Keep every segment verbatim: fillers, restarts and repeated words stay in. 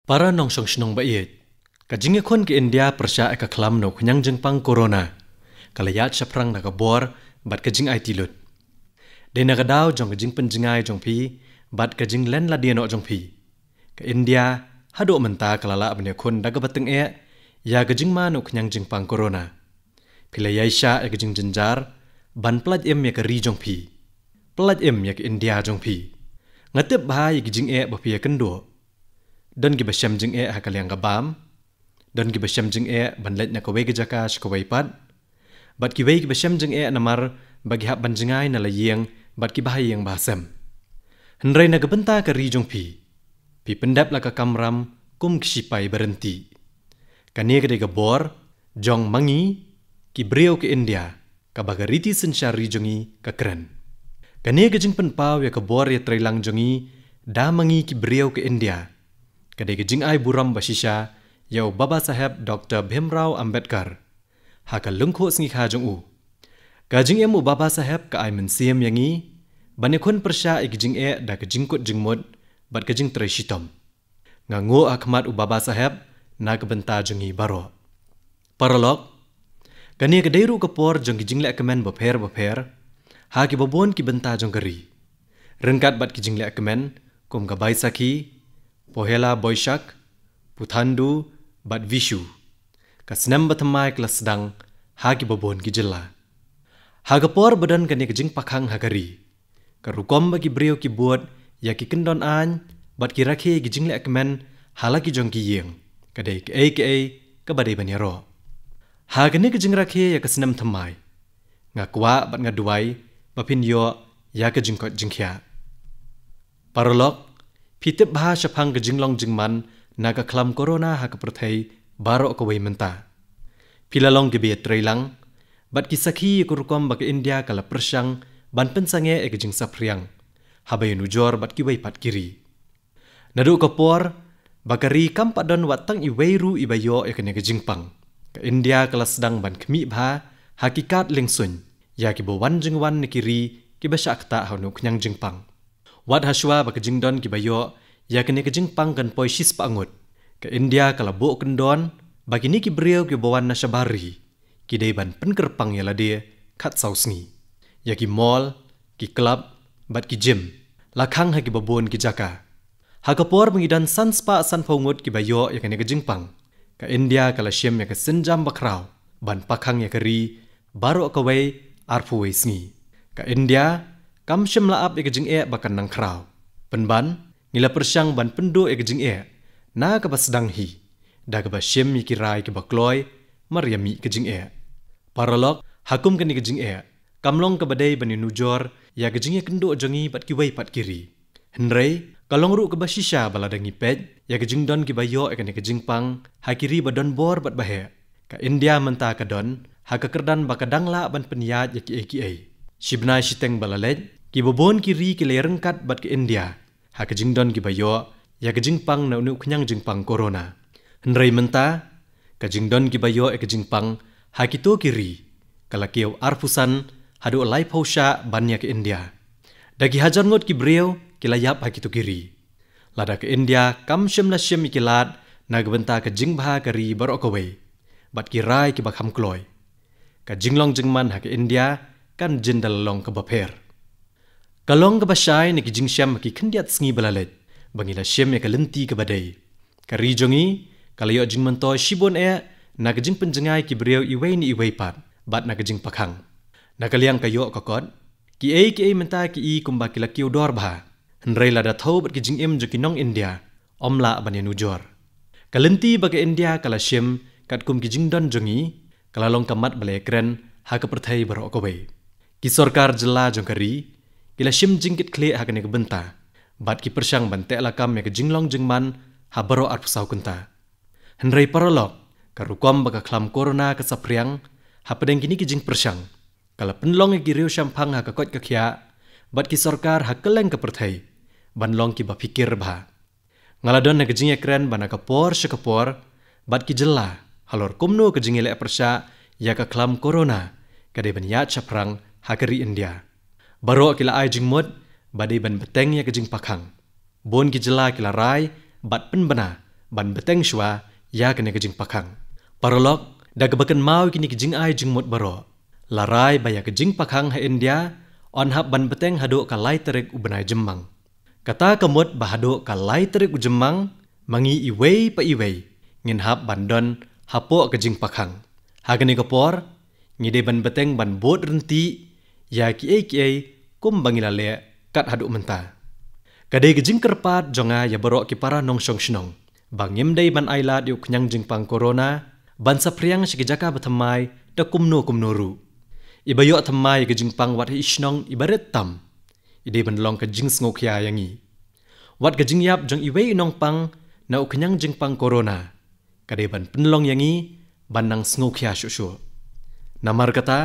Para nongshong shnong ba ïeit. Ka jingïakhun ka India pyrshah ïa ka khlam na u khñiang jingpang corona ka la ïaid shaphrang na ka bor bad ka jingaiti lut. Dei na ka daw jong ka jingpynjngai jong phi bad ka jinglen lade noh jong phi, ka India haduh mynta ka la lah ban ïakhun da kaba tyngeh ïa ka jingma na u khñiang jingpang corona. Phi la ïaishah ïa ka jingjynjar ban pyllait im ïa ka ri jong phi, pyllait im ïa ka India jong phi. Nga tip bha ïa ki jingeh ba phi ïakynduh. Don kiba shem jingeh ha ka liang ka bam, don kiba shem jingeh ban leit na kawei ka jaka sha kawei pat, bad kiwei kiba shem jingeh namar ba ki hap ban jngai na la ïing bad ki bahaïing bahasem. Hynrei na ka bynta ka ri jong phi, phi pyndep la ka kamram kum ki shipai ba ryntih. Kane ka dei ka bor jong ma ngi ki briew ka India, kaba ka riti synshar ri jong ngi ka kren. Kane ka jingpynpaw ïa ka bor ïatreilang jong ngi da ma ngi ki briew ka India ka dei ka jingai burom ba shisha ïa u Baba Saheb Doctor Bhimrao Ambedkar ha ka lyngkhuh sngi kha jong u. Ka jingim u Baba Saheb ka ai mynsiem ïa ngi ban ïakhun pyrshah ïa ki jingeh da ka jingkut jingmut bad ka jingtrei shitom. Nga nguh ha khmat u Baba Saheb na ka bynta jong ngi baroh. Paralok, kane ka dei ruh ka por jong ki jinglehkmen bapher bapher ha kiba bun ki bynta jong ka ri, ryngkat bad ki jinglehkmen kum ka Baisakhi, Pohela Boishakh, Puthandu bad Vishu. Ka snem bathymmai ka la sdang ha kiba bun ki jylla. Ha ka por ba don kane ka jingpakhang ha ka ri, ka rukom ba ki briew ki bud ïa ki kyndon aiñ bad ki rakhe ki jinglehkmen ha la ki jong ki ïing ka dei kaei kaei kaba dei ban ïaroh. Ha kane ka jingrakhe ïa ka snem thymmai, nga kwah bad nga duwai ba phin ïoh ïa ka jingkoit jingkhiah. Paralok, phi tip bha shaphang ka jinglong jingman na ka khlam corona ha ka pyrthei baroh kawei mynta. Phi la long kiba ïatreilang bad ki sakhi ïa ka rukom ba ka India ka la pyrshang ban pynsangeh ïa ka jingsaphriang haba ïanujor bad kiwei pat ki ri. Naduh ka por ba ka ri kam pat don wat tang iwei ruh iba ïoh ïa kane ka jingpang, ka India ka la sdang ban khmih bha ha ki kad liengsuiñ ïa kiba wan jingwan na ki ri kiba shah ktah ha une u khñiang jingpang. Wat hashwa ba ka jingdon kiba ïoh ïa kane ka jingpang kan poi shispah ngut, ka India ka la buh kyndon ba kine ki briew kiba wan na shabar ri ki dei ban pynkyrpang ïa lade khatsaw sngi ïa ki mall, ki club bad ki gym, la khang ha kiba bun ki jaka. Ha ka por ba ngi don sanspah sanphew ngut kiba ïoh ïa kane ka jingpang, ka India ka la shim ïa ka sienjam bakhraw ban pakhang ïa ka ri baroh kawei arphew wei sngi. Ka India kam shym la ap ïa ka jingeh ba kan nang khraw. Pynban, ngi la pyrshang ban pynduh ïa ka jingeh na kaba sdang hi da kaba shim ïa ki rai kiba kloi mar ïa mih ka jingeh. Paralok, ha kum kane ka jingeh kam long kaba dei ban ïanujor ïa ka jingïakynduh jong ngi bad kiwei pat ki ri. Hynrei ka long ruh kaba shisha ba lada ngi peit ïa ka jingdon kiba ïoh ïa kane ka jingpang ha ki ri ba don bor bad ba heh, ka India mynta ka don ha ka kyrdan ba ka dang lah ban pynïaid ïa kiei kiei. Shi bnai shiteng ba la leit, kiba bun ki ri ki la ïaryngkat bad ka India ha ka jingdon kiba ïoh ïa ka jingpang na une u khñiang jingpang corona. Hynrei mynta ka jingdon kiba ïoh ïa ka jingpang ha kito ki ri ka la kiew arphew san haduh laiphew shah ban ïa ka India. Da ki hajar ngut ki briew ki la ïap ha kito ki ri. Lada ka India kam shym la shim ïa ki lad na ka bynta ka jingbha ka ri baroh kawei bad ki rai kiba kham kloi, ka jinglong jingman ha ka India kan jin da la long kaba pher. Ka long kaba shai na ki jingshem ha ki khyndiat sngi ba la leit ba ngi la shim ïa ka lynti kaba dei. Ka ri jong ngi ka la ïoh jingmyntoi shibun eh na ka jingpynjngai ki briew iwei na iwei pat bad na ka jingpakhang. Na ka liang ka ïoh ka kot, kiei kiei mynta ki i kumba ki la kiew dor bha. Hynrei lada thew bad ki jingim jong ki nong India, ym lah ban ïanujor. Ka lynti ba ka India ka la shim katkum ki jingdon jong ngi ka la long ka mat ba la ïakren ha ka pyrthei baroh kawei. Ki sorkar jylla jong ka ri ki la shim jingkitkhlieh ha kane ka bynta bad ki pyrshang ban teh lakam ïa ka jinglong jingman ha baroh arphew saw kynta. Hynrei paralok, ka rukom ba ka khlam corona ka saphriang hapdeng kine ki jingpyrshang ka la pynlong ïa ki riewshemphang ha ka koit ka khiah bad ki sorkar ha kylleng ka pyrthei ban long kiba phikir bha. Nga la don ha ka jingïakren ba na ka por sha ka por bad ki jylla halor kumno ka jingïaleh pyrshah ïa ka khlam corona ka dei ban ïaid shaphrang ha ka ri India. Baroh ki la ai jingmut ba dei ban bteng ïa ka jingpakhang. Bun ki jylla ki la rai bad pynbna ban bteng shuwa ïa kane ka jingpakhang. Paralok, da kaba kynmaw ïa kine ki jingai jingmut baroh, la rai ba ïa ka jingpakhang ha India yn hap ban bteng haduh ka lai tarik u bnai Jymmang. Kata ka mut ba haduh ka lai tarik u Jymmang, ma ngi iwei pa iwei ngin hap ban don hapoh ka jingpakhang. Ha kane ka por, ngi dei ban bteng ban bud ryntih ïa kiei kiei kumba ngi la leh kat haduh mynta. Ka dei ka jingkyrpad jong nga ïa baroh ki para nongshong shnong ba ngim dei ban ailad ïa u khñiang jingpang corona ban saphriang sha ki jaka ba thymmai da kumno kumno ruh. Iba ïoh thymmai ïa ka jingpang wat ha i shnong iba rit tam, i dei ban long ka jingsngewkhia ïa ngi. Wat ka jingïap jong iwei i nongpang na u khñiang jingpang corona ka dei ban pynlong ïa ngi ban nang sngewkhia shuh shuh. Namar kata,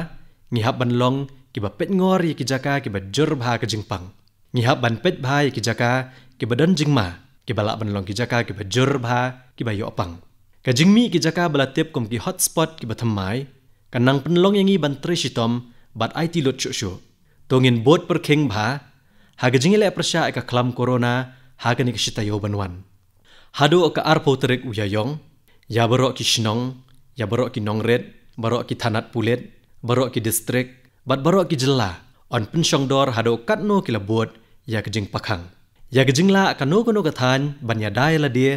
ngi hap ban long kiba peitngor ïa ki jaka kiba jur bha ka jingpang. Ngi hap ban peit bha ïa ki jaka kiba don jingma, kiba lah ban long ki jaka kiba jur bha kiba ïoh pang. Ka jingmih ki jaka ba la tip kum ki hotspot kiba thymmai ka nang pynlong ïa ngi ban trei shitom bad aiti lut shuh shuh. To ngin bud pyrkhing bha ha ka jingïaleh pyrshah ïa ka khlam corona ha kane ka shi taïew ban wan. Haduh ka arphew tarik u Ïaïong, ïa baroh ki shnong, ïa baroh ki nongrit, baroh ki thanat pulit, baroh ki distrik bad baroh ki jylla yn pynshongdor haduh katno ki la bud ïa ka jingpakhang. Ïa ka jinglah kano kano ka thaiñ ban ïada ïa lade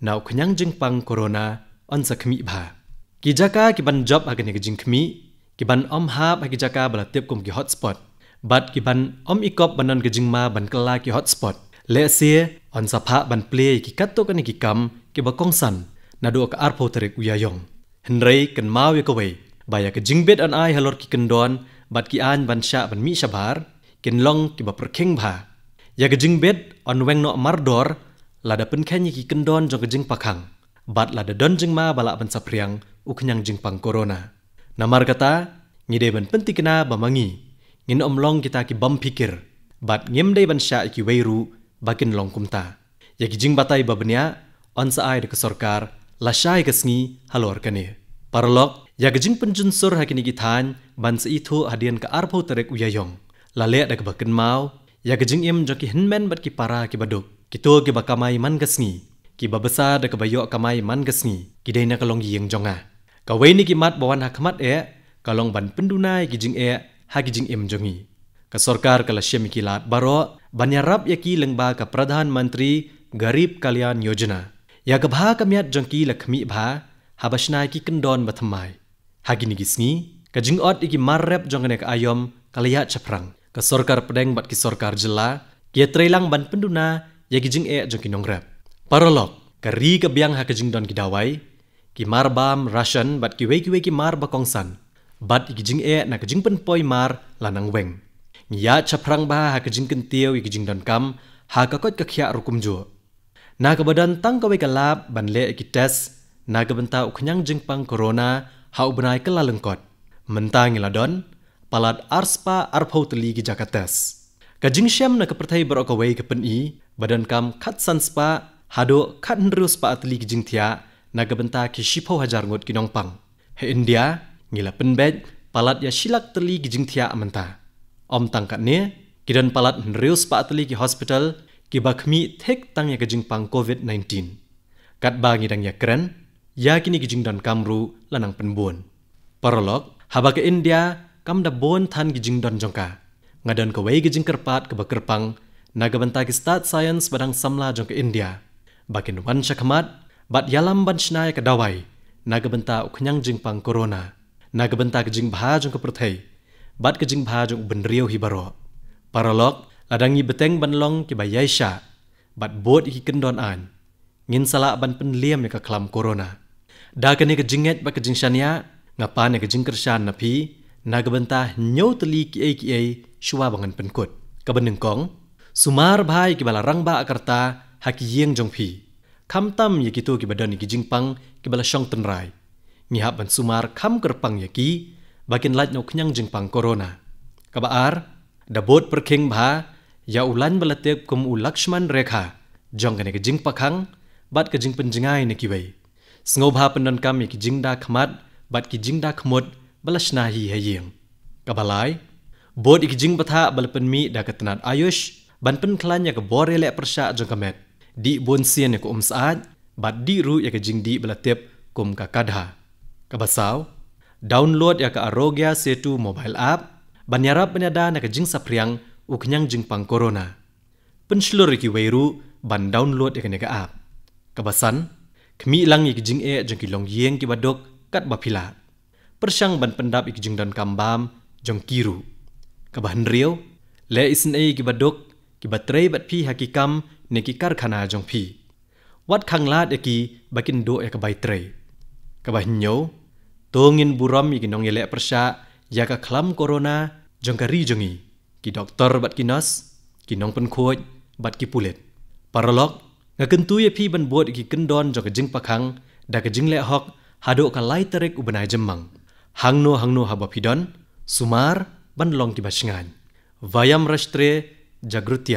na u khñiang jingpang corona yn sa khmih bha. Ki jaka kiban jop ha kane ka jingkhmih kiban ym hap ha ki jaka ba la tip kum ki hotspot bad kiban ym ikop ban don ka jingma ban kylla ki hotspot. Lehse yn sa phah ban plie ïa ki katto katne ki kam kiba kongsan naduh ka arphew tarik u Ïaïong. Hynrei kynmaw ïa kawei, ba ïa ka jingbit yn ai halor ki kyndon bad ki aiñ ban shah ban mih shabar kin long kiba pyrkhing bha. Ïa ka jingbit yn weng noh mardor lada pynkheiñ ïa ki kyndon jong ka jingpakhang bad lada don jingma ba lah ban saphriang u khñiang jingpang corona. Namar kata, ngi dei ban pyntikna ba ma ngi ngin ym long kita ki bym phikir bad ngim dei ban shah ïa kiwei ruh ba kin long kumta. Ïa ki jingbatai ba bniah yn sa ai da ka sorkar lashai ka sngi halor kane. Paralok, ïa ka jingpynjunsur ha kine ki thaiñ ban sa ithuh hadien ka arphew tarik u Ïaïong la leh da kaba kynmaw ïa ka jingim jong ki hynmen bad ki para kiba duk, kito kiba kamai man ka sngi, kiba bsa da kaba ïoh kamai man ka sngi, ki dei na ka longïing jong nga. Kawei na ki mat ba wan ha khmat eh ka long ban pynduna ïa ki jingeh ha ki jingim jong ngi. Ka sorkar ka la shim ïa ki lad baroh ban ïarap ïa ki lyngba ka Pradhan Mantri Garib Kalyan Yojana. Ïa ka bha ka miat jong ki la khmih bha haba shna ïa ki kyndon ba thymmai. Ha kine ki sngi, ka jingot ïa ki mar rep jong kane ka aïom ka la ïaid shaphrang. Ka sorkar pdeng bad ki sorkar jylla ki ïatreilang ban pynduna ïa ki jingeh jong ki nongrep. Paralok, ka ri ka biang ha ka jingdon ki dawai, ki mar bam, ration bad kiwei kiwei ki mar ba kongsan. Bad ïa ki jingeh na ka jingpynpoi mar la nang weng. Ngi ïaid shaphrang bha ha ka jingkyntiew ïa ki jingdonkam ha ka koit ka khiah ruh kumjuh. Na kaba don tang kawei ka lab ban leh ïa ki test na ka bynta u khñiang jingpang corona ha u bnai Kyllalyngkot, mynta ngi la don palat arspah arphew tylli ki jaka test. Ka jingshem na ka pyrthei baroh kawei ka pyni ba donkam khatsan spah haduh khathynriew spah tylli ki jingthiah na ka bynta ki shiphew hajar ngut ki nongpang. Ha India, ngi la pynbeit palat ïa shi lak tylli ki jingthiah mynta. Ym tang katne, ki don palat hynriew spah tylli ki hospital kiba khmih thik tang ïa ka jingpang covid nineteen. Katba ngi dang ïakren, ïa kine ki jingdonkam ruh la nang pynbun. Paralok, haba ka India kam da bun than ki jingdon jong ka, nga don kawei ka jingkyrpad kaba kyrpang na ka bynta ki stad science ba dang samla jong ka India ba kin wan shakhmat bad ïalam ban shna ïa ka dawai na ka bynta u khñiang jingpang corona, na ka bynta ka jingbha jong ka pyrthei bad ka jingbha jong u bynriew hi baroh. Paralok, lada ngi bteng ban long kiba ïaishah bad bud ïa ki kyndon aiñ, ngin sa lah ban pynliem ïa ka khlam corona. Da kane ka jingngeit bad ka jingshaniah, nga pan ïa ka jingkyrshan na phi na ka bynta hynñiew tylli kiei kiei shuwa ba ngan pynkut. Kaba nyngkong, sumar bha ïa kiba la rangbah ka rta ha ki ïing jong phi, khamtam ïa kito kiba don ïa ki jingpang kiba la shong tynrai. Ngi hap ban sumar kham kyrpang ïa ki ba kin lait na u khñiang jingpang corona. Kaba ar, da bud pyrkhing bha ïa u laiñ ba la tip kum u Lakshman Rekha jong kane ka jingpakhang bad ka jingpynjngai na kiwei. Sngewbha pyndonkam ïa ki jingda khmat bad ki jingda khmut ba la shna hi ha ïing. Kaba lai, bud ïa ki jingbthah ba la pynmih da ka tnat Ayush ban pynkhlaiñ ïa ka bor ïaleh pyrshah jong ka met. Dih bun sien ïa ka um syaid, Bad dih ruh ïa ka jingdih ba la tip kum ka KADHA. Kaba saw, download ïa ka Aarogya Setu mobile app ban ïarap ban ïada na ka jingsaphriang u khñiang jingpang corona. Pynshlur ïa kiwei ruh ban download ïa kane ka app. Kaba san, khmih lang ïa ki jingeh jong ki longïing kiba duk katba phi lah. Pyrshang ban pyndap ïa ki jingdonkam bam jong ki ruh. Kaba hynriew, leh isynei ïa kiba duk, kiba trei bad phi ha ki kam ne ki karkhana jong phi. Wat khang lad ïa ki ba kin duh ïa ka bai trei. Kaba hynñiew, to ngin burom ïa ki nongïaleh pyrshah ïa ka khlam corona jong ka ri jong ngi, ki doktor bad ki nurse, ki nongpynkhuid bad ki pulit. Paralok, nga kyntu ïa phi ban bud ïa ki kyndon jong ka jingpakhang da ka jingleh hok haduh ka lai tarik u bnai Jymmang. Hangno hangno haba phi don, sumar ban long kiba shngaiñ. Vyam Rashtriya Jagruti.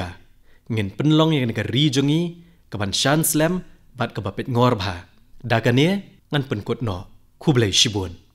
Ngin pynlong ïa kane ka ri jong ngi kaban shan slem bad kaba peit ngor bha. Da kane ngan pynkut noh. Khublei shibun.